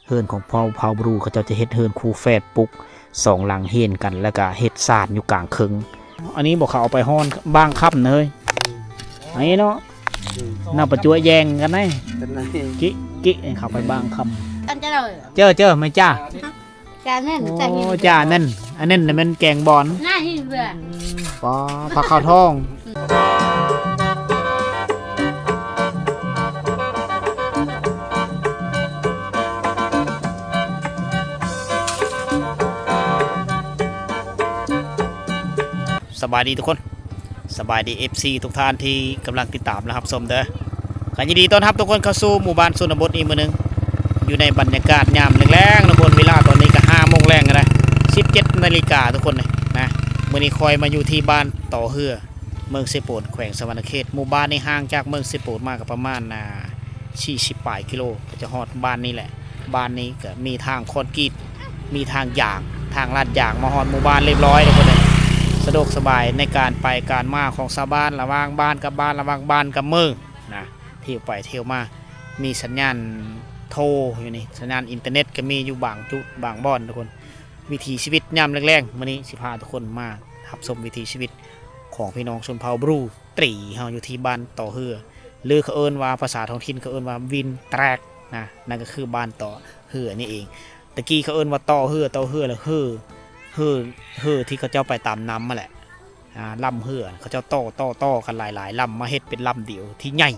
ເຮືອນຂອງເຜົ່າ ເຜົ່າບຣູ ເຂົາເຈົ້າຈະເຮັດເຮືອນຄູ່ແຝດ ປຸກສອງຫຼັງຮຽງກັນ ແລ້ວກະເຮັດສານຢູ່ກາງເຄິ່ງ. ອັນນີ້ບໍ່ ເຂົາເອົາໄປຮ້ອນບາງຄ່ຳເລີຍ. ອັນນີ້ເນາະ ອືມ ນຳປະຈົວແຍ່ງກັນໄດ໋ ເປັນໄງ ກິ ກິ ໃຫ້ເຂົາໄປບາງຄ່ຳ. ເຈີ ເຈີ ແມ່ຈ້າ. ຈານນັ້ນ ໂອ້ ຈານນີ້ ຈານນັ້ນ ອັນນັ້ນນະແມ່ນແກງບອນ ໜ້າທີ່ເບື່ອ ປໍ ຜັກຂາວທອງ. ສະບາຍດີທຸກຄົນ. ສະບາຍດີ ເອັຟຊີ ທຸກທ່ານທີ່ກຳລັງຕິດຕາມ ແລະ ຮັບຊົມເດີ. ກໍຍິນດີຕ້ອນຮັບທຸກຄົນເຂົ້າສູ່ໝູ່ບ້ານຊົນນະບົດອີກມື້ໜຶ່ງ ຢູ່ໃນບັນຍາກາດຍາມແລງໆ ທຸກຄົນ. ເວລາຕອນນີ້ກໍຫ້າໂມງແລງແລ້ວນະ ສິບເຈັດນາລິກາທຸກຄົນນະ. ມື້ນີ້ຂ້ອຍມາຢູ່ທີ່ບ້ານຕໍເຮືອ ເມືອງເຊໂປນ ແຂວງສະຫວັນນະເຂດ. ໝູ່ບ້ານນີ້ຫ່າງຈາກເມືອງເຊໂປນມາກໍປະມານ ອ່າ ສີ່ສິບປາຍກິໂລ ກໍຈະຮອດບ້ານນີ້ແຫຼະ. ບ້ານນີ້ກໍມີທາງຄອນກຣີດ ມີທາງຢາງ ທາງລາດຢາງມາຮອດໝູ່ບ້ານລຽບຮ້ອຍເລີຍ ສະດວກສະບາຍໃນການໄປການມາຂອງຊາວບ້ານ ລະຫວ່າງບ້ານກັບບ້ານ ລະຫວ່າງບ້ານກັບເມືອງນະ. ທ່ຽວໄປທ່ຽວມາ ມີສັນຍານໂທຢູ່ນີ້ ສັນຍານອິນເຕີເນັດກໍມີຢູ່ບາງຈຸດບາງບ່ອນທຸກຄົນ. ວິຖີຊີວິດຍາມແລງໆ ມື້ນີ້ຊິພາທຸກຄົນມາຮັບຊົມວິຖີຊີວິດຂອງພີ່ນ້ອງຊົນເຜົ່າບຣູ ຕີເຮົາຢູ່ທີ່ບ້ານຕໍເຮືອ ຫຼື ເຂົາເອີ້ນວ່າ ພາສາທ້ອງຖິ່ນເຂົາເອີ້ນວ່າ ວິນແຕຣກນະ. ນັ້ນກໍຄືບ້ານຕໍເຮືອນີ້ເອງ. ຕະກີ້ເຂົາເອີ້ນວ່າ ຕໍເຮືອ ຕໍເຮືອ ແລ້ວເຮືອ ເຮືອ ເຮືອທີ່ເຂົາເຈົ້າໄປຕາມນ້ຳຫັ້ນແຫຼະ. ອ່າ ລຳເຮືອ ເຂົາເຈົ້າຕໍ່ ຕໍ່ ຕໍ່ກັນຫຼາຍໆລຳ ມາເຮັດເປັນລຳດຽວທີ່ໃຫຍ່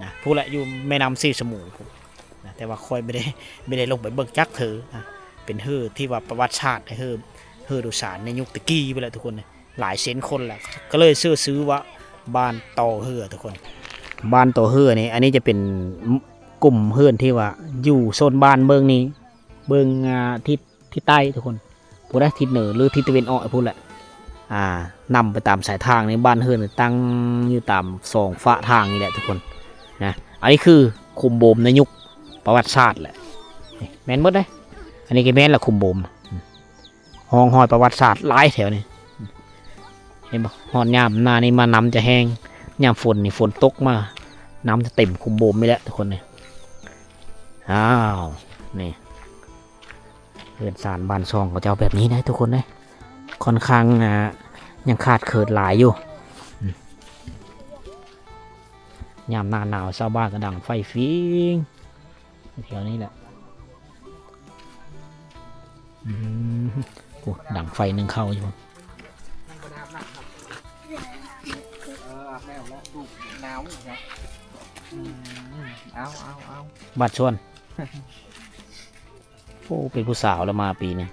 ນະ ພຸ້ນແຫຼະ ຢູ່ແມ່ນ້ຳສີສະໝູນພຸ້ນນະ. ແຕ່ວ່າຂ້ອຍບໍ່ໄດ້ ບໍ່ໄດ້ລົງໄປເບິ່ງຈັກເທື່ອນະ. ເປັນເຮືອທີ່ວ່າປະຫວັດສາດ ເຮືອ ເຮືອໂດຍສານໃນຍຸກຕະກີ້ພຸ້ນແຫຼະທຸກຄົນ. ຫຼາຍເຊັນຄົນແຫຼະ ກໍເລີຍຊື່ຊື່ວ່າບ້ານຕໍເຮືອທຸກຄົນ. ບ້ານຕໍເຮືອນີ້ ອັນນີ້ຈະເປັນກຸ່ມເຮືອນທີ່ວ່າຢູ່ໂຊນບ້ານເບື້ອງນີ້ ເບື້ອງ ອ່າ ທິດ ທິດໃຕ້ທຸກຄົນ ພຸ້ນນະ ທິດເໜືອ ຫຼື ທິດຕາເວັນອອກພຸ້ນແຫຼະ. ອ່າ ນຳໄປຕາມສາຍທາງນີ້ ບ້ານເຮືອນຕັ້ງຢູ່ຕາມສອງຝາທາງນີ້ແຫຼະທຸກຄົນນະ. ອັນນີ້ຄືຂຸມໂບມໃນຍຸກປະຫວັດສາດແຫຼະ ນີ້ແມ່ນໝົດເດ້. ອັນນີ້ກໍແມ່ນລະ ຂຸມໂບມ ຮ່ອງຮອຍປະຫວັດສາດຫຼາຍແຖວນີ້ ເຫັນບໍ່? ຮອດຍາມໜ້ານີ້ມານ້ຳຈະແຮງ ຍາມຝົນນີ້ຝົນຕົກມາ ນ້ຳຈະເຕັມຂຸມໂບມນີ້ແຫຼະທຸກຄົນນີ້. ອ້າວ ນີ້ເຮືອນຊານບ້ານຊ່ອງເຂົາເຈົ້າແບບນີ້ໄດ໋ທຸກຄົນເອີຍ. ຂ້ອນຂ້າງ ອ່າ ຍັງຂາດເຂີນຫຼາຍຢູ່. ຍາມໜ້າໜາວຊາວບ້ານກໍດັງໄຟຟິງ ແຖວນີ້ແຫຼະ. ອືມ ໂອ້ ດັງໄຟໜຶ້ງເຂົ້າຢູ່. ເອີ ອາບນ້ຳແລ້ວ ລູກໜາວນະ. ອືມ ເອົາ ເອົາ ເອົາ ບາດຊວນ. ໂອ້ ເປັນຜູ້ສາວແລ້ວມາປີນີ້.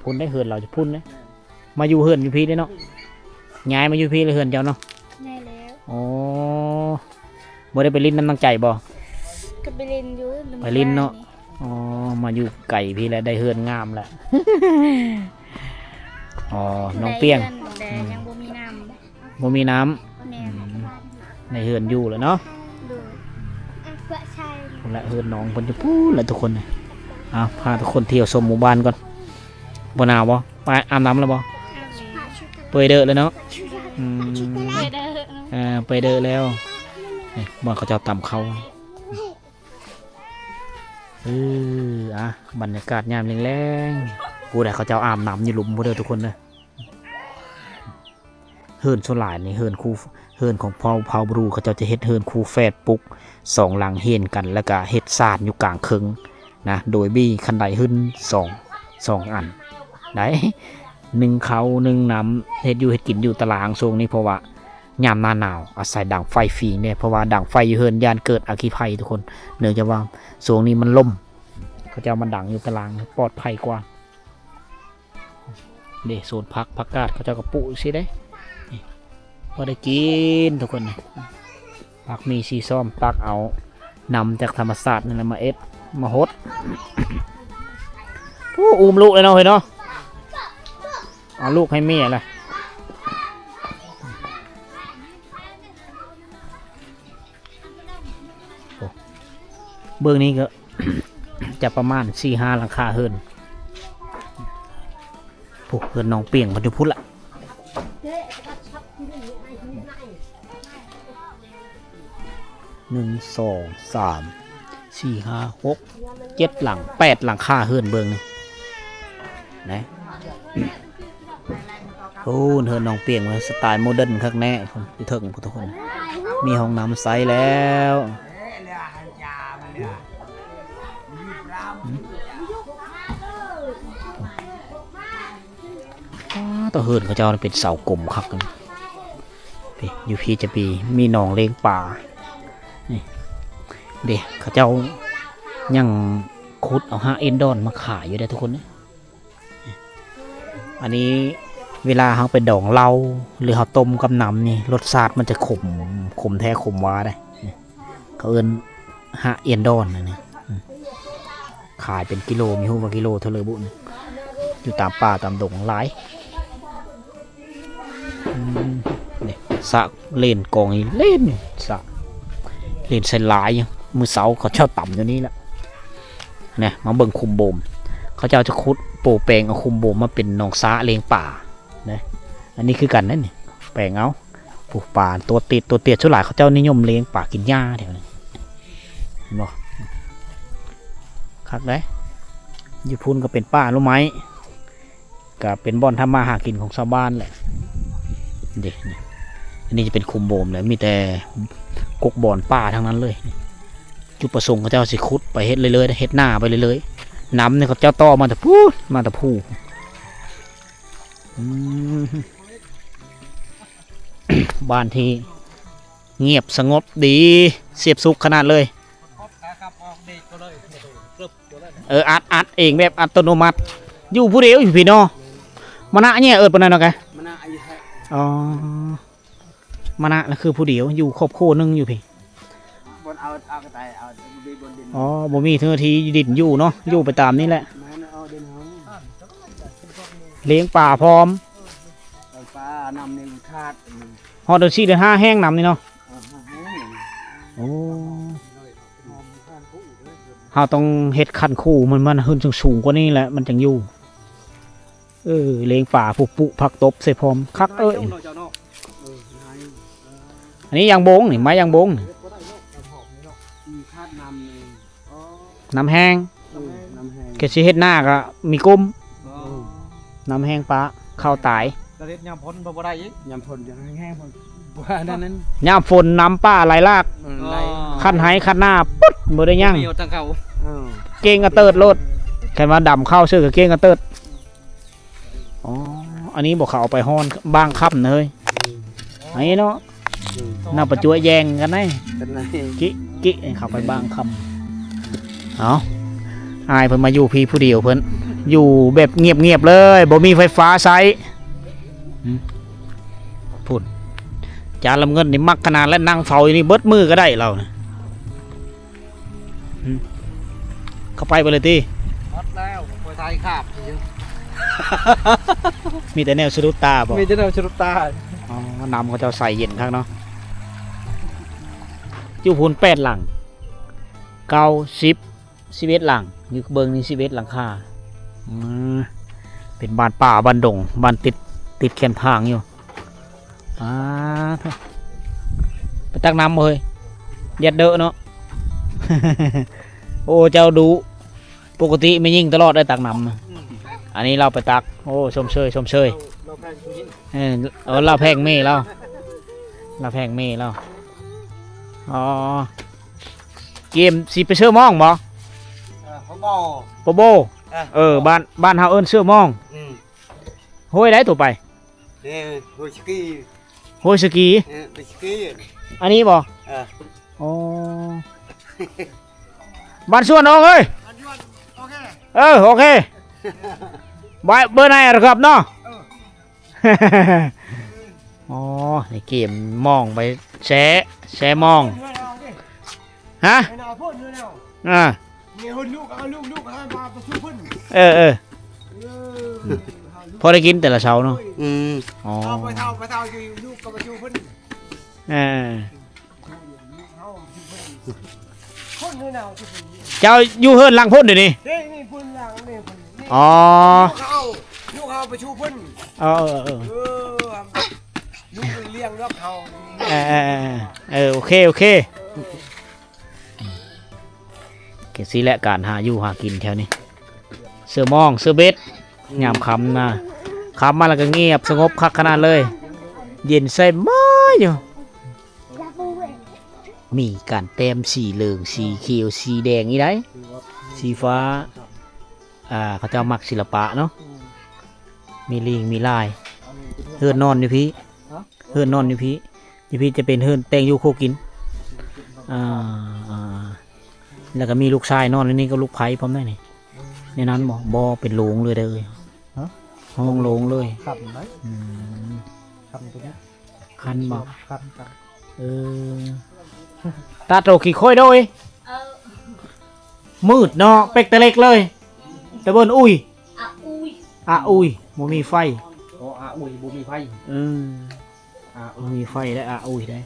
ພຸ້ນໄດ໋ ເຮືອນລາວຢູ່ພຸ້ນເດ້. ມາຢູ່ເຮືອນຢູ່ພີ້ເດ້ເນາະ ຍ້າຍມາຢູ່ພີ້ແລ້ວເຮືອນເຈົ້າເນາະ. ຍ້າຍແລ້ວ. ອໍ ບໍ່ໄດ້ໄປຫຼິ້ນນຳນາງໃຈບໍ່? ກໍໄປຫຼິ້ນຢູ່ ໄປຫຼິ້ນເນາະ. ອໍ ມາຢູ່ໄກພີ້ແລ້ວ ໄດ້ເຮືອນງາມແລ້ວ. ອໍ ນ້ອງປຽງ ໄດ້ເຮືອນແຕ່ຍັງບໍ່ມີນ້ຳ. ບໍ່ມີນ້ຳ. ແມ່ນ. ອືມ ໃນເຮືອນຢູ່ແລ້ວເນາະ. ໂດຍ. ພຸ້ນລະ ເຮືອນນ້ອງເພິ່ນຢູ່ພຸ້ນລະທຸກຄົນ. ເອົາ ພາທຸກຄົນທ່ຽວຊົມໝູ່ບ້ານກ່ອນ. ບໍ່ໜາວບໍ່? ໄປອາບນ້ຳແລ້ວບໍ່? ອາບແລ້ວ. ເປີຍເດີແລ້ວເນາະ. ອືມ ເປີຍເດີ. ເອີ ເປີຍເດີແລ້ວ. ນີ້ ບ່ອນເຂົາເຈົ້າຕຳເຂົ້າ. ເອີ ອ່ະ ບັນຍາກາດຍາມແລງໆ ຜູ້ໃດເຂົາເຈົ້າອາບນ້ຳຢູ່ລຸ່ມພຸ້ນເດີທຸກຄົນເດີ. ເຮືອນສ່ວນຫຼາຍນີ້ ເຮືອນຄູ່ ເຮືອນຂອງເຜົ່າ ເຜົ່າບຣູ ເຂົາເຈົ້າຈະເຮັດເຮືອນຄູ່ແຝດ ປຸກສອງຫຼັງຮຽງກັນ ແລ້ວກະເຮັດສານຢູ່ກາງເຄິ່ງນະ ໂດຍມີຄັນໄດຂຶ້ນສອງ ສອງອັນໄດ໋. ໜຶ່ງເຂົ້າໜຶ່ງນ້ຳ ເຮັດຢູ່ເຮັດກິນຢູ່ຕາລາງຊ່ວງນີ້ ເພາະວ່າຍາມໜ້າໜາວອາໄສດັງໄຟຟີງເດ້ ເພາະວ່າດັງໄຟຢູ່ເຮືອນຢ້ານເກີດອັກຄີໄພທຸກຄົນ ເນື່ອງຈາກວ່າຊ່ວງນີ້ມັນລົມ ເຂົາເຈົ້າມາດັງຢູ່ຕາລາງປອດໄພກວ່າ. ເດ້ ສວນຜັກ ຜັກກາດເຂົາເຈົ້າກໍປູກຊີ້ເດ້ ນີ້ ພໍໄດ້ກິນທຸກຄົນ. ຜັກມີສີຊອມ ຕັກເອົານ້ຳຈາກທຳມະຊາດນັ້ນແຫຼະມາເອັດ ມາຫົດ. ໂອ້ ອຸ້ມລູກເລີຍເນາະ ເຮີຍເນາະ ເອົາລູກໃຫ້ເມຍລະ. ໂອ້ ເບື້ອງນີ້ກໍຈະປະມານສີ່ຫ້າຫຼັງຄາເຮືອນ. ໂອ້ ເຮືອນນ້ອງປຽງເພິ່ນຢູ່ພຸ້ນລະ ໜຶ່ງ ສອງ ສາມ ສີ່ ຫ້າ ຫົກ ເຈັດຫຼັງ ແປດຫຼັງຄາເຮືອນເບິ່ງນີ້ນະ. ໂອ້ ເຮືອນນ້ອງປຽງ ສະໄຕລ໌ໂມເດີນຄັກແນ່ ຢູ່ເທິງພຸ້ນທຸກຄົນ. ມີຫ້ອງນ້ຳໃຊ້ແລ້ວ. ປ້າດ ເຮືອນເຂົາເຈົ້າເປັນເສົາກົມຄັກ. ນີ້ ຢູ່ພີ້ຈະມີ ມີໜອງລ້ຽງປາ. ນີ້ເດ້ ເຂົາເຈົ້າຍັງຂຸດເອົາຮາກເອັນດອນມາຂາຍຢູ່ເດ້ທຸກຄົນ. ອັນນີ້ເວລາເຮົາໄປດອງເຫຼົ້າ ຫຼືເຮົາຕົ້ມກັບນ້ຳນີ້ ລົດຊາດມັນຈະຂົມ ຂົມແທ້ຂົມວ່າເດ້. ເຂົາເອີ້ນຮາກເອັນດອນອັນນີ້. ຂາຍເປັນກິໂລ ມີຮູ້ວ່າກິໂລເທົ່າໃດບຸ. ຢູ່ຕາມປ່າຕາມດົງຫຼາຍ. ອືມ ນີ້ ສະເຫຼັ້ນກອງນີ້ ເຫຼັ້ນ ສະເຫຼັ້ນໃສ່ຫຼາຍຢູ່. ມື້ເຊົ້າເຂົາເຈົ້າຕຳຢູ່ນີ້ແຫຼະ. ນີ້ ມາເບິ່ງຂຸມໂບມ ເຂົາເຈົ້າຈະຂຸດໂປແປງເອົາຂຸມໂບມມາເປັນໜອງສະລ້ຽງປານະ. ອັນນີ້ຄືກັນນະນີ້ ແປງເອົາ. ປູກປາຕົວຕິດ ຕົວເຕຍ ສ່ວນຫຼາຍເຂົາເຈົ້ານິຍົມລ້ຽງປາກິນຫຍ້າແຖວນີ້ ເຫັນບໍ່? ຄັກເດ້. ຢູ່ພຸ້ນກໍເປັນປ່າລູກໄມ້ ກໍເປັນບ່ອນທຳມາຫາກິນຂອງຊາວບ້ານແຫຼະ. ເດ້ ອັນນີ້ຈະເປັນຂຸມໂບມແຫຼະ ມີແຕ່ກົກບອນປ່າທັງນັ້ນເລີຍ. ຈຸດປະສົງເຂົາເຈົ້າຊິຂຸດໄປເຮັດເລື້ອຍໆ ເຮັດນາໄປເລື້ອຍໆ. ນ້ຳນີ້ເຂົາເຈົ້າຕໍ່ມາແຕ່ພຸ້ນ ມາແຕ່ພູ. ອືມ ບ້ານທີ່ງຽບສະຫງົບດີ ສຽບສຸກຂະໜາດເລີຍ. ເອີ ອັດ ອັດເອງແບບອັດຕະໂນມັດ. ຢູ່ຜູ້ດຽວຢູ່ພີ້ເນາະ. ມານະແຍເອີ້ນປານນັ້ນເນາະກະ. ມານະອາຍຸແທ້. ອໍ ມານະລະຄືຜູ້ດຽວ ຢູ່ຄອບຄົວໜຶ່ງຢູ່ພີ້. ບ່ອນເອົາ ເອົາກະຕ່າຍ ເອົາ ບໍ່ມີບ່ອນດິນ. ອໍ ບໍ່ມີເນື້ອທີ່ດິນຢູ່ເນາະ ຢູ່ໄປຕາມນີ້ແຫຼະ. ແມ່ນ ເອົາດິນເຮົາ ລ້ຽງປາພ້ອມ. ເອົາປາ ນ້ຳນີ້ຂາດ. ຮອດເດືອນສີ່ເດືອນຫ້າແຫ້ງນ້ຳນີ້ເນາະ. ເອີ ຫ້າແຫ້ງ. ໂອ້ ເຮົາຕ້ອງເຮັດຄັນຄູມັນ ມັນຂຶ້ນສູງໆກວ່ານີ້ແຫຼະ ມັນຈັ່ງຢູ່. ເອີ ລ້ຽງປາ ປູກຜັກຕົບໃສ່ພ້ອມ ຄັກເອີຍ. ອັນນີ້ຢາງບົງນີ້ ໄມ້ຢາງບົງນີ້. ນ້ຳແຫ້ງ ເອີ ນ້ຳແຫ້ງ ກະຊິເຮັດນາກະມີກຸ້ມ. ນ້ຳແຫ້ງປາ ເຂົ້າຕາຍ. ກະເຮັດຍາມຝົນບໍ່ໄດ້ອີກ ຍາມຝົນຈະແຫ້ງໆ ບໍ່ອັນນັ້ນ. ຍາມຝົນນ້ຳປ່າໄຫຼຫຼາກ ເອີ ໄຫຼ ຄັນໄຮ່ຄັນນາປຶດ ບໍ່ໄດ້ຫຍັງ ເອີ ເກັ່ງກະເຕີດໂລດ. ຄັນວ່າດຳເຂົ້າເສີກະເກັ່ງກະເຕີດ. ອໍ ອັນນີ້ບໍ່ ເຂົາເອົາໄປຮ້ອນບ້າງຄ່ຳນະເຮີ້ຍ. ອືມ ອັນນີ້ເນາະ. ອືມ ນຳປະຈົວແຍ່ງກັນໄດ໋ ກັນໄດ໋ ກິ ກິ ເຂົ້າໄປບ້າງຄ່ຳ. ເອົາ ອ້າຍເພິ່ນມາຢູ່ພີ້ຜູ້ດຽວເພິ່ນ ຢູ່ແບບງຽບໆເລີຍ ບໍ່ມີໄຟຟ້າໃຊ້. ອືມ ພຸ້ນ ຈານລຳເງິນນີ້ມັກຂະໜາດ ແລະ ນັ່ງເຝົ້າຢູ່ນີ້ເບິດມື້ກະໄດ້ລາວນະ. ອືມ ເຂົ້າໄປເບິດເລີຍຕິ? ໝົດແລ້ວ ຂ້ອຍຖ່າຍຄາບຢູ່ ມີແຕ່ແນວສະດຸດຕາບໍ? ມີແຕ່ແນວສະດຸດຕາ. ອໍ ນ້ຳເຂົາເຈົ້າໃສເຢັນຄັກເນາະ. ຢູ່ພຸ້ນແປດຫຼັງ ເກົ້າ ສິບ ສິບເອັດຫຼັງ ຢູ່ເບິ່ງນີ້ສິບເອັດຫຼັງຄາ. ອືມ ເປັນບ້ານປ່າບ້ານດົງ ບ້ານຕິດ ຕິດແຄມທາງຢູ່. ປາດ ໄປຕັກນ້ຳບໍ່ເຮີ້ຍ? ແດດເດີເນາະ. ໂອ້ ເຈົ້າດຸ ປົກກະຕິແມ່ຍິງຕະຫຼອດໄດ້ຕັກນ້ຳນະ. ອືມ ອັນນີ້ລາວໄປຕັກ. ໂອ້ ຊົມເຊີຍ ຊົມເຊີຍ. ລາວແພງຜູ້ຍິງ ເອີ ລາວແພງແມ່ລາວ ລາວແພງແມ່ລາວ. ອໍ ເກມຊິໄປເຊີມອງບໍ່? ເອີ ປະໂບ ປະໂບ. ເອີ ເອີ ບ້ານ ບ້ານເຮົາເອີ້ນເຊີມອງ. ອືມ ຫ້ວຍໃດໂຕໄປ? ເອີ ຫ້ວຍສະກີ ຫ້ວຍສະກີ. ເອີ ຫ້ວຍສະກີ ອັນນີ້ບໍ່? ເອີ ອໍ ບ້ານສວນອອກເອີຍ. ບ້ານສວນ ໂອເຄ ເອີ ໂອເຄ ບາຍ ເບີນາຍອາລະກັບເນາະ. ເອີ ອໍ ໃນເກມມອງໄປແຊ ແຊມອງ. ຮະ? ອ່າ ເອີ ເອີ ພໍໄດ້ກິນແຕ່ລະເຊົ້າເນາະ. ອືມ ອໍ ເອົາໄປເຖົ້າ ໄປເຖົ້າຢູ່ ລູກກໍມາຢູ່ເພິ່ນ. ເອີ ເຈົ້າຢູ່ເຮືອນຫຼັງພຸ້ນດຽວນີ້? ນີ້ ນີ້ພຸ້ນຫຼັງນີ້ພຸ້ນນີ້. ອໍ ລູກເຮົາ ລູກເຮົາໄປຢູ່ເພິ່ນ. ເອີ ເອີ ເອີ ເອີ ລູກລ້ຽງດອກເຮົາ. ເອີ ເອີ ເອີ ໂອເຄ ໂອເຄ. ຈັ່ງຊີ້ແຫຼະ ການຫາຢູ່ຫາກິນແຖວນີ້ ເຊື່ອມອງ ເຊື່ອເບັດ ຍາມຄ່ຳນະ ຄ່ຳມາແລ້ວກໍງຽບສະຫງົບຄັກຂະໜາດເລີຍ ເຢັນສະບາຍຢູ່. ມີການແຕ້ມສີເຫຼືອງ ສີຂຽວ ສີແດງອີກໃດ໋ ສີຟ້າ ອ່າ ເຂົາເຈົ້າມັກສິລະປະເນາະ ມີລີງມີລາຍ ເຮືອນນອນຢູ່ພີ້ ເຮືອນນອນຢູ່ພີ້ ຢູ່ພີ້ຈະເປັນເຮືອນແຕ່ງຢູ່ຄົວກິນ ອ່າ ແລ້ວກໍມີລູກຊາຍນອນຢູ່ນີ້ກັບລູກໃພ້ພ້ອມໄດ໋ນີ້ ໃນນັ້ນບໍ່ ບໍ່ ເປັນໂລງເລີຍເດີ ຮະ ຫ້ອງໂລງເລີຍ ຄັນໄດ໋ ອືມ ຄັນຕົວນີ້ ຄັນບໍ່ ຄັນ ຄັນ ເອີ ຕາໂຕຂີ້ໂຄຍໂດຍ ເອີ ມືດເນາະ ເປັກແຕ່ເລັກເລີຍ ຕະເບິ່ນອຸຍ ອະອຸຍ ອະອຸຍ ບໍ່ມີໄຟ ອໍ ອະອຸຍ ບໍ່ມີໄຟ ເອີ ອະອຸຍ ບໍ່ມີໄຟໄດ໋ ອະອຸຍໄດ໋ ອໍ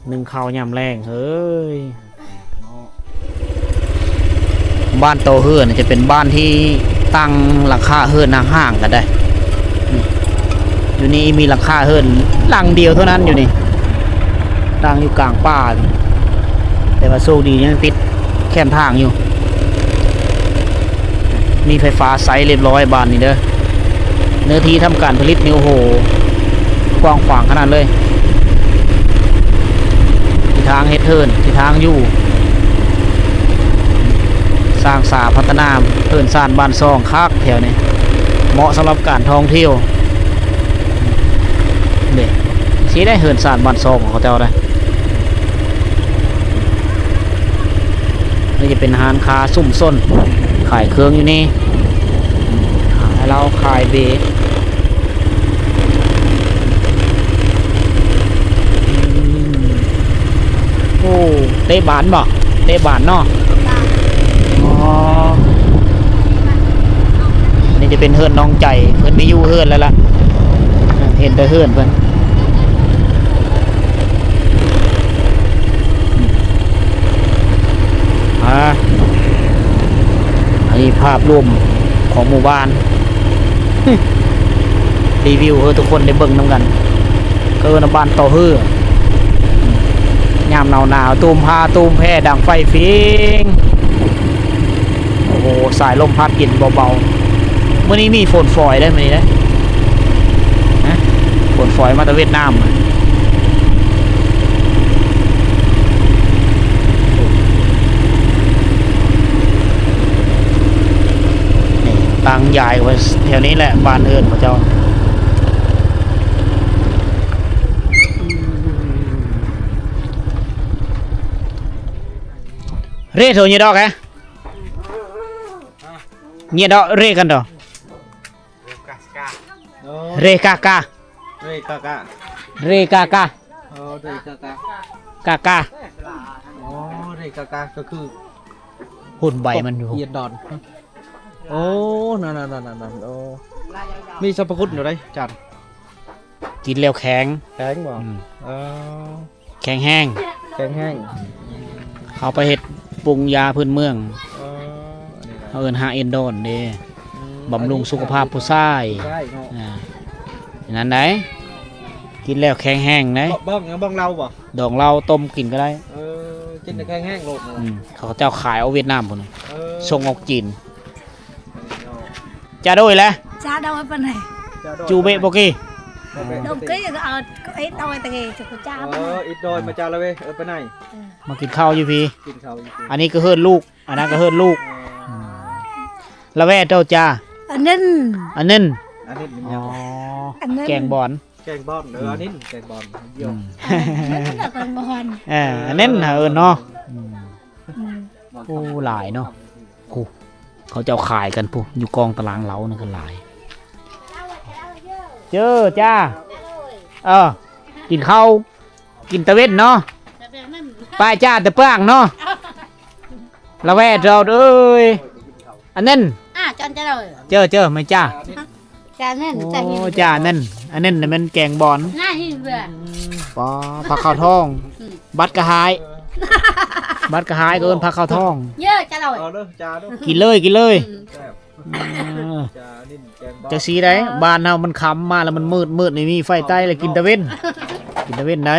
ໜຶ້ງເຂົ້າຍາມແລງເຮີ້ຍ. ບ້ານໂຕເຮືອນຈະເປັນບ້ານທີ່ຕັ້ງຫຼັງຄາເຮືອນຫ່າງໆກັນໄດ໋ ຢູ່ນີ້ມີຫຼັງຄາເຮືອນຫຼັງດຽວເທົ່ານັ້ນຢູ່ນີ້ ຕັ້ງຢູ່ກາງປ່າ ແຕ່ວ່າໂຊກດີຍັງຕິດແຄມທາງຢູ່ ມີໄຟຟ້າໃຊ້ລຽບຮ້ອຍບ້ານນີ້ເດີ ເນື້ອທີ່ທຳການຜະລິດນີ້ ໂອ້ໂຫ ກວ້າງຂວາງຂະໜາດເລີຍ ທີ່ທາງເຮັດເຮືອນ ທີ່ທາງຢູ່ ສ້າງສາພັດທະນາເຮືອນຊານບ້ານຊ່ອງຄັກແຖວນີ້ ເໝາະສຳລັບການທ່ອງທ່ຽວ ເດ້ ຊີ້ໄດ໋ ເຮືອນຊານບ້ານຊ່ອງຂອງເຂົາເຈົ້າໄດ໋. ນີ້ຈະເປັນຮ້ານຄ້າຊຸມຊົນ ຂາຍເຄື່ອງຢູ່ນີ້ ຂາຍເຫຼົ້າ ຂາຍເບ ໂອ້ ເຕະບານບໍ່? ເຕະບານເນາະ ອໍ ອັນນີ້ຈະເປັນເຮືອນນ້ອງໃຈ ເພິ່ນໄປຢູ່ເຮືອນແລ້ວລະ ເຫັນແຕ່ເຮືອນເພິ່ນ. ອ່າ ອັນນີ້ພາບລວມຂອງໝູ່ບ້ານ ຣີວິວໃຫ້ທຸກຄົນໄດ້ເບິ່ງນຳກັນ ເອີ້ນວ່າບ້ານຕໍ່ເຮືອ ຍາມໜາວໆ ຕູມຜ້າຕູມແພ ດັງໄຟຟິງ. ໂອ້ໂຫ ສາຍລົມພັດເຢັນເບົາໆ ມື້ນີ້ມີຝົນຝອຍເດ້ ມື້ນີ້ເດ້ ຮະ ຝົນຝອຍມາແຕ່ຫວຽດນາມ ນີ້ ຕັ້ງຢາຍໄວ້ແຖວນີ້ແຫຼະ ບ້ານເຮືອນເຂົາເຈົ້າ. ເຣໂທ ເນຍດອກແຮ ເນຍດອກເຣກັນດອກ ເຣກາກາ ເຣກາກາ ເຣກາກາ ອໍ ເຣກາກາ ກາກາ ອໍ ເຣກາກາ ກໍຄື ຫຸ່ນໃບມັນຢູ່ ເອີດອນ ໂອ້ ນັ້ນໆໆ ໂອ້ ມີສັບພະຄຸນຢູ່ໃດ ຈານ ກິນແລ້ວແຂງ ແຂງບໍ່? ອືມ ເອີ ແຂງແຮງ ແຂງແຮງ ເອົາໄປເຮັດປຸງຢາພື້ນເມືອງ ເອີ ເຂົາເອີ້ນຮາກເອັນດອນເດ້ ອືມ ບຳລຸງສຸຂະພາບຜູ້ຊາຍ ຜູ້ຊາຍເນາະ ອ່າ ນັ້ນໃດ ກິນແລ້ວແຂງແຮງໃດ ບ້ອງຫຍັງ ບ້ອງເຫຼົ້າບໍ່? ດອງເຫຼົ້າຕົ້ມກິນກໍໄດ້ ເອີ ກິນແລ້ວແຂງແຮງໂລດ ອືມ ເຂົາເຈົ້າຂາຍອອກຫວຽດນາມພຸ້ນ ເອີ ສົ່ງອອກຈີນ. ຈາໂດຍແລະ ຈາໂດຍປານໃດ ຈາໂດຍ ຈູເບະໂບກີ ໂດຍ ເອີ ອິດໂດຍຕະເກ ຈາໂດຍ ເອີ ອິດໂດຍມາຈາລະເວ ເອີ ປານໃດ ເອີ ມາກິນເຂົ້າຢູ່ພີ້ ກິນເຂົ້າຢູ່ພີ້ ອັນນີ້ກໍເຮືອນລູກ ອັນນັ້ນກໍເຮືອນລູກ ເອີ ອືມ ລະແວໂຕຈາ ອັນນັ້ນ ອັນນັ້ນ ອັນນີ້ມັນຫຍັງ ອໍ ອັນນັ້ນ ແກງບອນ ແກງບອນ ເອີ ອືມ ອັນນີ້ແກງບອນ ດຽວ ອືມ ອັນນັ້ນແກງບອນ ເອີ ອັນນັ້ນຫາເອີ້ນເນາະ ອືມ ອືມ ໂອ້ ຫຼາຍເນາະ ຜູ້ ເຂົາເຈົ້າຂາຍກັນຜູ້ ຢູ່ກອງຕະລາງເຫຼົ້ານັ້ນກໍຫຼາຍ ເຈີຈ້າ ເອີ ກິນເຂົ້າ ກິນຕາເວັນເນາະ ໄປຈ້າແຕ່ປາງເນາະ ລະແວດເຮົາເອີຍ ອັນນັ້ນ ອ່າ ຈອນຈະເລີຍ ເຈີ ເຈີ ແມ່ນຈ້າ ຈານັ້ນ ໂອ້ ຈານັ້ນ ອັນນັ້ນນະແມ່ນແກງບອນ ໜ້າທີ່ເບື່ອ ປໍ ຜັກຂາວທອງ ອືມ ບັດກະຫາຍ ບັດກະຫາຍກໍເອີ້ນຜັກຂາວທອງ ເຢີ ຈາເລີຍ ເອົາເດີ ຈາເດີ ກິນເລີຍ ກິນເລີຍ ອືມ ແຊບ ເອີ ຈານີ້ແກງບອນ ຈັກຊີ້ໃດ ບ້ານເຮົາມັນຄ່ຳມາແລ້ວມັນມືດ ມືດນີ້ມີໄຟໃຕ້ແລ້ວກິນຕາເວັນ ກິນຕາເວັນໃດ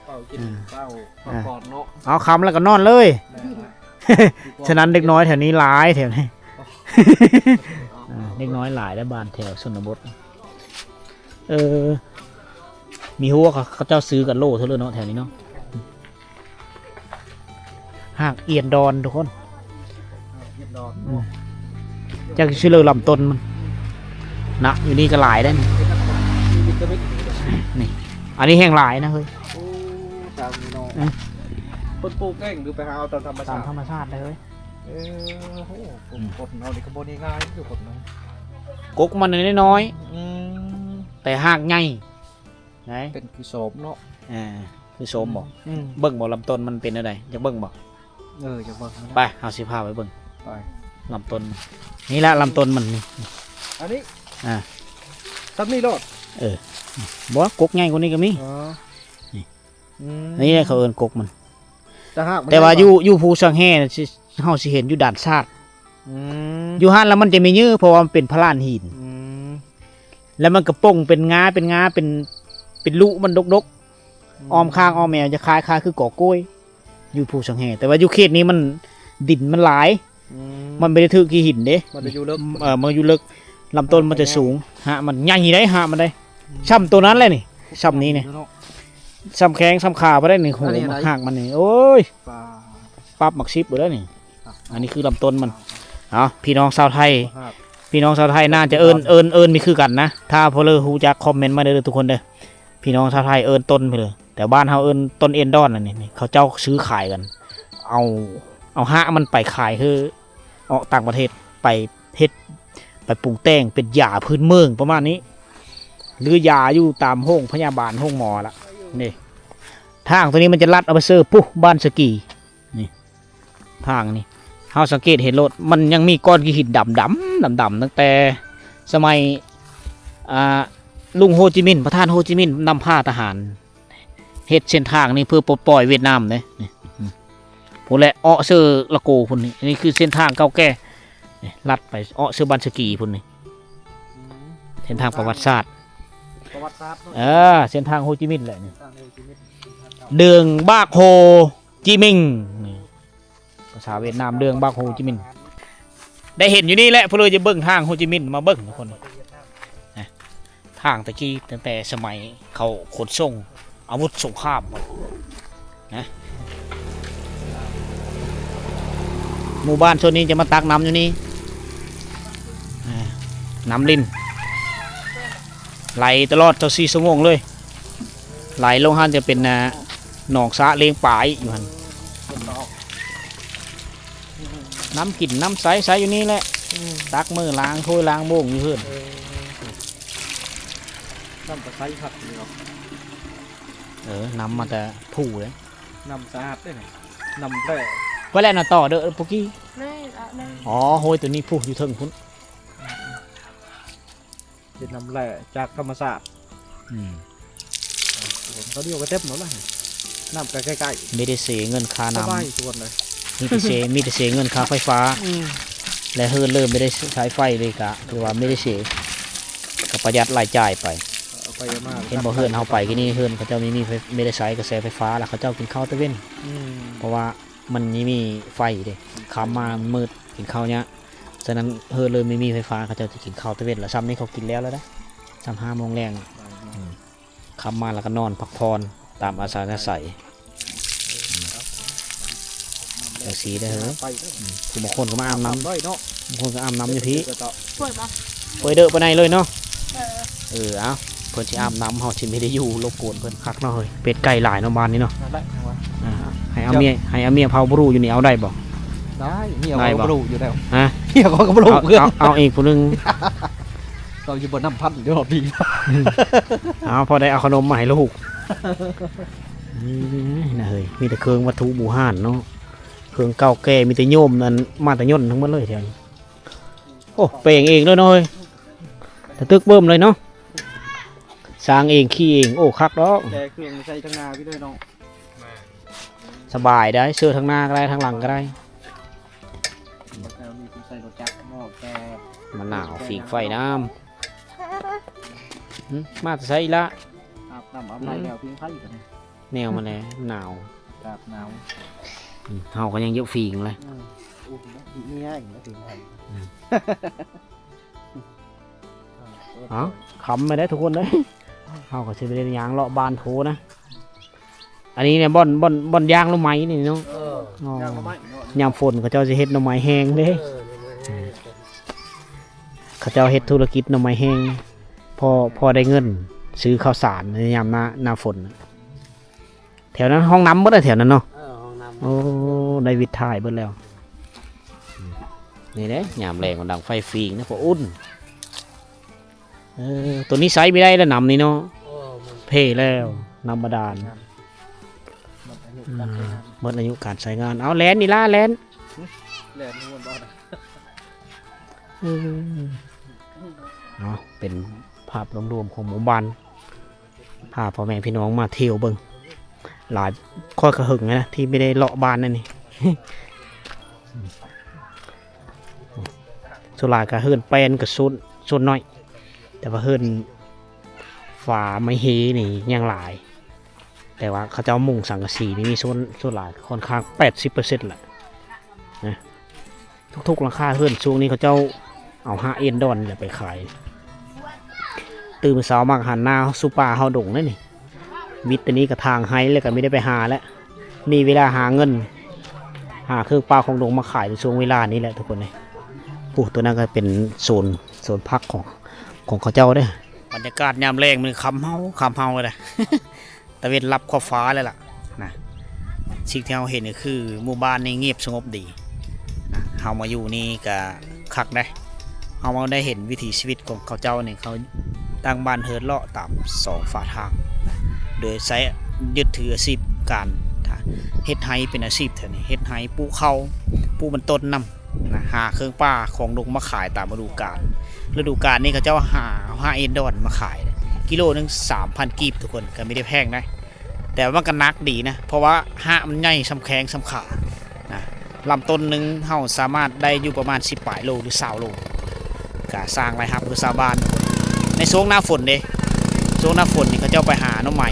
ເອົາກິນ ເອີ ເອົາ ເອົາກ່ອນເນາະ ເອົາຄ່ຳແລ້ວກໍນອນເລີຍ ແມ່ນລະ ສະນັ້ນເດັກນ້ອຍແຖວນີ້ຫຼາຍ ແຖວນີ້ ເອີ ເດັກນ້ອຍຫຼາຍ ແລະ ບ້ານແຖວຊົນນະບົດ ເອີ ມີຮູ້ວ່າເຂົາ ເຂົາເຈົ້າຊື້ກັນໂລເທົ່າເລີເນາະ ແຖວນີ້ເນາະ. ຮາກອຽນດອນທຸກຄົນ ຮາກອຽນດອນ ອືມ ຈັກຊິເລີລຳຕົ້ນມັນ ນະ ຢູ່ນີ້ກໍຫຼາຍໄດ໋ນີ້ ມີວິຕາມິນ ນີ້ ອັນນີ້ແຮ່ງຫຼາຍນະເຮີ້ຍ ໂອ້ ຕາມນີ້ເນາະ ອືມ ເພິ່ນປູກເອງຫຼືໄປຫາເອົາຕາມທຳມະຊາດ? ຕາມທຳມະຊາດເລີຍ ເອີ ໂອ້ ອືມ ຄົນເຮົານີ້ກໍບໍ່ໄດ້ງ່າຍຢູ່ຄົນເຮົາ ກົກມັນນ້ອຍໆ ອືມ ແຕ່ຮາກໃຫຍ່ ໄດ໋ ເປັນຄືໂສມເນາະ ເອີ ຄືໂສມບໍ? ອືມ ເບິ່ງບໍ ລຳຕົ້ນມັນເປັນແນວໃດ ຢາກເບິ່ງບໍ? ເອີ ຢາກເບິ່ງ ໄປ ເຮົາຊິພາໄປເບິ່ງ ໄປ ລຳຕົ້ນ ນີ້ລະລຳຕົ້ນມັນນີ້ ອັນນີ້ ອ່າ ຊ່ຳນີ້ໂລດ ເອີ ບໍ່ ກົກໃຫຍ່ກວ່ານີ້ກໍມີ ອໍ ນີ້ ອືມ ອັນນີ້ແຫຼະເຂົາເອີ້ນກົກມັນ ແຕ່ຫາກມັນ ແຕ່ວ່າຢູ່ ຢູ່ພູສັງແຫນະ ຊິ ເຮົາຊິເຫັນຢູ່ດ່ານຊາດ ອືມ ຢູ່ຫັ້ນລະມັນຈະມີເຍີ ເພາະວ່າມັນເປັນພະລານຫີນ ອືມ ແລ້ວມັນກະປົ່ງເປັນງາ ເປັນງາ ເປັນ ເປັນລຸມັນດົກໆ ອືມ ອ້ອມຂ້າງອ້ອມແອວຈະຄ້າຍ ຄ້າຍຄືກໍກ້ວຍ ຢູ່ພູສັງແຫ ແຕ່ວ່າຢູ່ເຂດນີ້ມັນ ດິນມັນຫຼາຍ ອືມ ມັນບໍ່ໄດ້ຖືກຂີ້ຫີນເດ້ ມັນຢູ່ເລິກ ເອີ ມັນຢູ່ເລິກ ລຳຕົ້ນມັນຈະສູງ ຮາກມັນໃຫຍ່ໄດ໋ ຮາກມັນໄດ໋ ອືມ ຊ່ຳໂຕນັ້ນແຫຼະນີ້ ຊ່ຳນີ້ນີ້ ຊ່ຳແຂ້ງຊ່ຳຂາບໍ່ໄດ້ນີ້ ໂຫ ຮາກມັນນີ້ ໂອ້ຍ ປັບໝາກສິບບໍ່ໄດ້ນີ້ ອ່ະ ອັນນີ້ຄືລຳຕົ້ນມັນ ເອົາ ພີ່ນ້ອງຊາວໄທ ພີ່ນ້ອງຊາວໄທໜ້າຈະເອີ້ນ ເອີ້ນ ເອີ້ນ ເອີ້ນ ເອີ້ນ ມີຄືກັນນະ ຖ້າຜູ້ເລີຮູ້ຈັກຄອມເມັນມາເດີທຸກຄົນເດີ ພີ່ນ້ອງຊາວໄທເອີ້ນຕົ້ນໄປເລີຍ ແຕ່ບ້ານເຮົາເອີ້ນຕົ້ນເອັນດອນ ອັນນີ້ ນີ້ ເຂົາເຈົ້າຊື້ຂາຍກັນ ເອົາ ເອົາຮາກມັນໄປຂາຍຄືອອກຕ່າງປະເທດ ໄປເຮັດ ໄປປຸງແຕ່ງເປັນຢາພື້ນເມືອງປະມານນີ້ ຫຼືຢາຢູ່ຕາມໂຮງພະຍາບານ ໂຮງໝໍລະ ນີ້ ທາງໂຕນີ້ມັນຈະລັດອອກໄປເຊີ ພຸ້ນ ບ້ານສະກີ ນີ້ ທາງນີ້ ເຮົາສັງເກດເຫັນໂລດ ມັນຍັງມີກ້ອນຂີ້ຫີນດຳໆ ດຳໆ ຕັ້ງແຕ່ສະໄໝ ອ່າ ລຸງໂຮຈິມິນ ປະທານໂຮຈິມິນນຳພາທະຫານເຮັດເສັ້ນທາງນີ້ເພື່ອປົດປ່ອຍຫວຽດນາມເດ້ ນີ້ ອືມ ພຸ້ນແຫຼະ ເອາະເຊີລະໂກພຸ້ນນີ້ ອັນນີ້ຄືເສັ້ນທາງເກົ່າແກ່ ນີ້ ລັດໄປເອາະເຊີບ້ານສະກີພຸ້ນນີ້ ອືມ ເສັ້ນທາງປະຫວັດສາດ ປະຫວັດສາດເນາະ ເອີ ເສັ້ນທາງໂຮຈິມິນແຫຼະນີ້ ເສັ້ນທາງໂຮຈິມິນ ເດີງບາກໂຮຈິມິງ ນີ້ ພາສາຫວຽດນາມ ເດີງບາກໂຮຈິມິນ ໄດ້ເຫັນຢູ່ນີ້ແຫຼະ ຜູ້ເລີຈະເບິ່ງທາງໂຮຈິມິນ ມາເບິ່ງທຸກຄົນ ນະ ທາງແຕ່ກີ້ ຕັ້ງແຕ່ສະໄໝເຂົາຂົນສົ່ງອາວຸດສົງຄາມ ນະ ໝູ່ບ້ານໂຊນນີ້ຈະມາຕັກນ້ຳຢູ່ນີ້ ອ່າ ນ້ຳລິນ ໄຫຼຕະຫຼອດຊາວສີ່ຊົ່ວໂມງເລີຍ ໄຫຼລົງຫັ້ນຈະເປັນ ອ່າ ໜອງສະລ້ຽງປາອີກຢູ່ຫັ້ນ ນ້ຳກິນນ້ຳໃຊ້ ໃຊ້ຢູ່ນີ້ແຫຼະ ອືມ ຕັກມື້ລ້າງຖ້ວຍລ້າງໂມງຢູ່ເຮືອນ ເອີ ນ້ຳກະໃສຄັກເນາະ ເອີ ນ້ຳມາແຕ່ພູເດ້ ນ້ຳສະອາດເດ້ ນ້ຳແຮ່ ໄປແລ້ວນະ ຕໍ່ເດີ ປຸກກີ້ ນີ້ລະ ນີ້ ອໍ ໂຮຍ ໂຕນີ້ພູຢູ່ເທິງພຸ້ນ ເປັນນ້ຳແຮ່ຈາກທຳມະຊາດ ອືມ ເຂົາດຽວກໍເຕັມແລ້ວນະ ນ້ຳກໍໃກ້ໆ ມີແຕ່ເສເງິນຄ່ານ້ຳ ສະບາຍທຸກຄົນເລີຍ ມີແຕ່ເສ ມີແຕ່ເສເງິນຄ່າໄຟຟ້າ ອືມ ແລະ ເຮືອນເລີ່ມບໍ່ໄດ້ໃຊ້ໄຟເລີຍ ກະຖືວ່າມີແຕ່ເສ ກະປະຢັດລາຍຈ່າຍໄປ ເອົາໄປເອົາມາ ເຫັນບໍ່ ເຮືອນເຮົາໄປກີ້ນີ້ ເຮືອນເຂົາເຈົ້າມີ ມີໄຟ ມີໄດ້ໃຊ້ກະແສໄຟຟ້າ ແລ້ວເຂົາເຈົ້າກິນເຂົ້າແຕ່ເວັນ ອືມ ເພາະວ່າມັນມີໄຟເດ້ ຄ່ຳມາມັນມືດ ກິນເຂົ້າຍາກ ສະນັ້ນເຮືອນເລີຍມີໄຟຟ້າ ເຂົາເຈົ້າຈະກິນເຂົ້າແຕ່ເວັນລະ ຊ່ຳນີ້ເຂົາກິນແລ້ວລະເດ້ ຊ່ຳຫ້າໂມງແລງ ອືມ ຄ່ຳມາລະກະນອນພັກຜ່ອນຕາມອັດສະຍາໄສ ອືມ ຈັ່ງຊີ້ເດີ ອືມ ຜູ້ບາງຄົນກໍມາອາບນ້ຳ ບາງຄົນກໍອາບນ້ຳຢູ່ພີ້ ເປີດບໍ່ ເປີດເດີປານໃດເລີຍເນາະ ເອີ ເອີ ເອົາ ເພິ່ນຊິອາບນ້ຳ ເຮົາຊິບໍ່ໄດ້ຢູ່ລົບກວນເພິ່ນ ຄັກເນາະເຮີ້ຍ ເປັດໄກ່ຫຼາຍເນາະບ້ານນີ້ເນາະ ນັ້ນແຫຼະ ອ່າ ໃຫ້ອາເມຍ ເຈົ້າ ໃຫ້ອາເມຍເຝົ້າບຣູຢູ່ນີ້ເອົາໄດ້ບໍ່? ໄດ້ ເມຍຂ້ອຍກໍບຣູຢູ່ແລ້ວ ຮະ ເມຍຂ້ອຍກໍບຣູ ເອົາ ເອົາ ເອົາອີກຜູ້ໜຶ່ງ ເຂົາຢູ່ບໍ່ນຳພັນຢູ່ຮອດປີ ເອົາ ພໍໄດ້ເອົາຂະໜົມມາໃຫ້ລູກ ເອີຍ ນະເຮີ້ຍ ມີແຕ່ເຄື່ອງວັດຖຸບູຮານເນາະ ເຄື່ອງເກົ່າແກ່ ມີແຕ່ໂຍມນັ້ນ ມາແຕ່ຍົນທັງໝົດເລີຍແຖວນີ້ ໂອ້ ແປງເອງເລີຍເນາະເຮີ້ຍ ຕະຕຶກເບິ່ມເລີຍເນາະ ສ້າງເອງ ຂີ້ເອງ ໂອ້ ຄັກດອກ ແຕ່ເຄື່ອງໃສ່ທາງໜ້າພີ້ເລີຍເນາະ ສະບາຍໄດ໋ ເຊີທາງໜ້າກໍໄດ້ ທາງຫຼັງກໍໄດ້ ແຕ່ມີຜູ້ໃສ່ລົດຈັກເນາະ ແຕ່ ມະນາວ ຝີງໄຟນ້ຳ ຫຶ ມາແຕ່ໃສອີກລະ? ອາບນ້ຳອາບໃນແລ້ວ ຜິງໄຟກັນ ແນວມັນແຫຼະ ໜາວ ອາກາດໜາວ ອືມ ເຮົາກໍຍັງຢູ່ຝີງເລີຍ. ອືມ ອຸ້ຍ ມີແຮງບໍ່ເຖິງໄທ. ອືມ ເອົ້າ ຄ່ຳໄປໄດ້ທຸກຄົນເດີ. ເຮົາກໍຊິໄປເດີນຍ່າງເລາະບ້ານໂພນະ. ອັນນີ້ແຫຼະບ່ອນ ບ່ອນ ບ່ອນຍ່າງໜໍ່ໄມ້ນີ້ເນາະ. ເອີ ອໍ ຍ່າງໜໍ່ໄມ້ເນາະ. ຍາມຝົນເຂົາເຈົ້າຊິເຮັດໜໍ່ໄມ້ແຫ້ງເດ້. ເອີ ໜໍ່ໄມ້ແຫ້ງ. ເຂົາເຈົ້າເຮັດທຸລະກິດໜໍ່ໄມ້ແຫ້ງ ພໍ ພໍໄດ້ເງິນຊື້ເຂົ້າສານໃນຍາມໜ້າ ໜ້າຝົນ. ແຖວນັ້ນຫ້ອງນ້ຳໝົດແຫຼະແຖວນັ້ນເນາະ. ເອີ ຫ້ອງນ້ຳ. ໂອ້ ໄດ້ວິດຖ່າຍເບິດແລ້ວ. ນີ້ເດ້ ຍາມແລງມັນດັງໄຟຟີງນະ ພໍອຸ່ນ. ເອີ ໂຕນີ້ໃຊ້ບໍ່ໄດ້ແລ້ວ ນ້ຳນີ້ເນາະ. ເອີ ມັນເພແລ້ວ ນ້ຳບາດານ. ໝົດອາຍຸການໃຊ້ງານ. ອືມ ໝົດອາຍຸການໃຊ້ງານ. ເອົາ ແລ່ນນີ້ລະ ແລ່ນ. ແລ່ນມ່ວນບໍ່ນະ? ເອີ ເນາະ ເປັນພາບລວມໆຂອງໝູ່ບ້ານ. ພາພໍ່ແມ່ພີ່ນ້ອງມາທ່ຽວເບິ່ງ ຫຼາຍ ຂ້ອຍກໍເຫິງແລ້ວນະ ທີ່ບໍ່ໄດ້ເລາະບ້ານນັ້ນນີ້. ສ່ວນຫຼາຍກໍເຮືອນແປ້ນກໍສ່ວນ ສ່ວນໜ້ອຍ ແຕ່ວ່າເຮືອນຝາໄມ້ເຮນີ້ຍັງຫຼາຍ ແຕ່ວ່າເຂົາເຈົ້າມຸງສັງກະສີນີ້ມີສ່ວນ ສ່ວນຫຼາຍ ຂ້ອນຂ້າງແປດສິບເປີເຊັນແຫຼະນະ. ທຸກໆຫຼັງຄາເຮືອນ ຊ່ວງນີ້ເຂົາເຈົ້າເອົາຮາກເອັນດອນນີ້ແຫຼະໄປຂາຍ. ຕື່ນເຊົ້າມາກໍຫັນນາສູ່ປ່າເຮົາດົງເດ້ນີ້. ວິດແຕ່ນີ້ກໍທາງໄຮ່ແລ້ວ ກໍມີໄດ້ໄປຫາແລ້ວ. ມີເວລາຫາເງິນ ຫາເຄື່ອງປ່າຂອງດົງມາຂາຍໃນຊ່ວງເວລານີ້ແຫຼະທຸກຄົນເອີຍ. ໂອ້ ຕົວນັ້ນກໍເປັນໂຊນ ໂຊນຜັກຂອງ ຂອງເຂົາເຈົ້າເດ້. ບັນຍາກາດຍາມແລງມັນຄ່ຳເຮົາ ຄ່ຳເຮົາເລີຍ. ຕາເວັນລັບຂອບຟ້າແລ້ວລະນະ. ສິ່ງທີ່ເຮົາເຫັນກໍຄືໝູ່ບ້ານນີ້ງຽບສະຫງົບດີນະ. ເຮົາມາຢູ່ນີ້ກໍຄັກເດ້. ເຮົາມາໄດ້ເຫັນວິຖີຊີວິດຂອງເຂົາເຈົ້ານີ້ ເຂົາຕັ້ງບ້ານເຮືອນເລາະຕາມສອງຝາທາງນະ ໂດຍໃຊ້ຍຶດຖືອາຊີບການເຮັດໄຮ່ເປັນອາຊີບແຖວນີ້. ເຮັດໄຮ່ ປູກເຂົ້າ ປູກມັນຕົ້ນນຳ ນະ ຫາເຄື່ອງປ່າຂອງດົງມາຂາຍຕາມລະດູການ. ລະດູການນີ້ເຂົາເຈົ້າຫາ ຫາເອັນດອນມາຂາຍ ກິໂລໜຶ່ງສາມພັນກີບທຸກຄົນ ກໍບໍ່ໄດ້ແພງນະ. ແຕ່ວ່າມັນກໍໜັກດີນະ ເພາະວ່າຮາກມັນໃຫຍ່ສ່ຳແຂ້ງສ່ຳຂານະ. ລຳຕົ້ນໜຶ່ງເຮົາສາມາດໄດ້ຢູ່ປະມານສິບປາຍໂລ ຫຼື ຊາວໂລ ກໍສ້າງລາຍຮັບໃຫ້ຊາວບ້ານ. ໃນຊ່ວງໜ້າຝົນເດ້ ຊ່ວງໜ້າຝົນນີ້ເຂົາເຈົ້າໄປຫາໜໍ່ໄມ້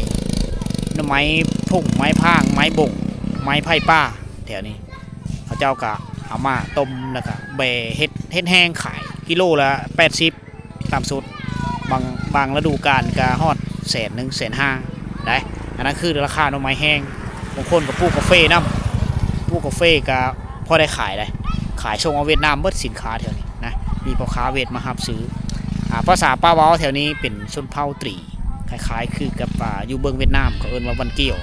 ໜໍ່ໄມ້ພຸ່ງ ໄມ້ພາງ ໄມ້ບົງ ໄມ້ໄຜ່ປ່າແຖວນີ້. ເຂົາເຈົ້າກໍເອົາມາຕົ້ມ ແລ້ວກໍແບເຮັດ ເຮັດແຫ້ງຂາຍ ກິໂລລະແປດສິບ ຕ່ຳສຸດ. ບາງ ບາງລະດູການກໍຮອດແສນໜຶ່ງ ແສນຫ້າໄດ໋. ອັນນັ້ນຄືລາຄາໜໍ່ໄມ້ແຫ້ງ. ບາງຄົນກໍປູກກາເຟນຳ ປູກກາເຟກໍພໍໄດ້ຂາຍໄດ໋. ຂາຍສົ່ງອອກຫວຽດນາມເບິດສິນຄ້າແຖວນີ້ນະ. ມີພໍ່ຄ້າຫວຽດມາຮັບຊື້. ອາ ພາສາປາເວົ້າແຖວນີ້ເປັນຊົນເຜົ່າຕີ ຄ້າຍໆຄືກັບ ອາ ຢູ່ເບື້ອງຫວຽດນາມ ເຂົາເອີ້ນວ່າວັນກຽວ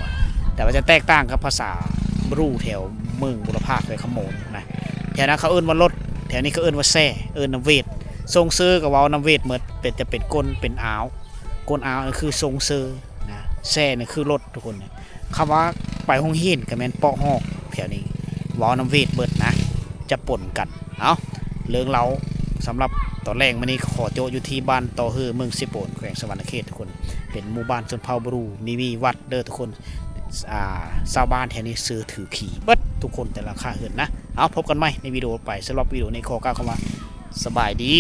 ແຕ່ວ່າຈະແຕກຕ່າງກັບພາສາບຣູແຖວເມືອງບຸລະພາ ແຂວງຄຳມ່ວນນະ. ແຖວນັ້ນເຂົາເອີ້ນວ່າລົດ ແຖວນີ້ເຂົາເອີ້ນວ່າແຊ ເອີ້ນນຳຫວຽດ. ຊົງເຊີກໍເວົ້ານຳຫວຽດໝົດ ເປັນ ຈະເປັນກົ້ນ ເປັນອາວ ກົ້ນອາວຄືຊົງເຊີນະ ແຊນີ້ຄືລົດທຸກຄົນ. ຄຳວ່າໄປໂຮງຮຽນກໍແມ່ນເປາະຮອກແຖວນີ້ ເວົ້ານຳຫວຽດເບິດນະ ຈະປົນກັນ. ເອົ້າ ເລື່ອງເລົ່າສຳລັບຕອນແລງມື້ນີ້ ຂໍໂຈະຢູ່ທີ່ບ້ານຕໍ່ເຮີ ເມືອງເຊໂປນ ແຂວງສະຫວັນນະເຂດທຸກຄົນ. ເປັນໝູ່ບ້ານຊົນເຜົ່າບຣູ ມີ ມີວັດເດີທຸກຄົນ. ອາ ຊາວບ້ານແຖວນີ້ເຊື່ອຖືຜີເບິດທຸກຄົນ ແຕ່ຫຼັງຄາເຮືອນນະ. ເອົາ ພົບກັນໃໝ່ໃນວິດີໂອໄປ. ສຳລັບວິດີໂອນີ້ຂໍກ່າວຄຳວ່າ ສະບາຍດີ.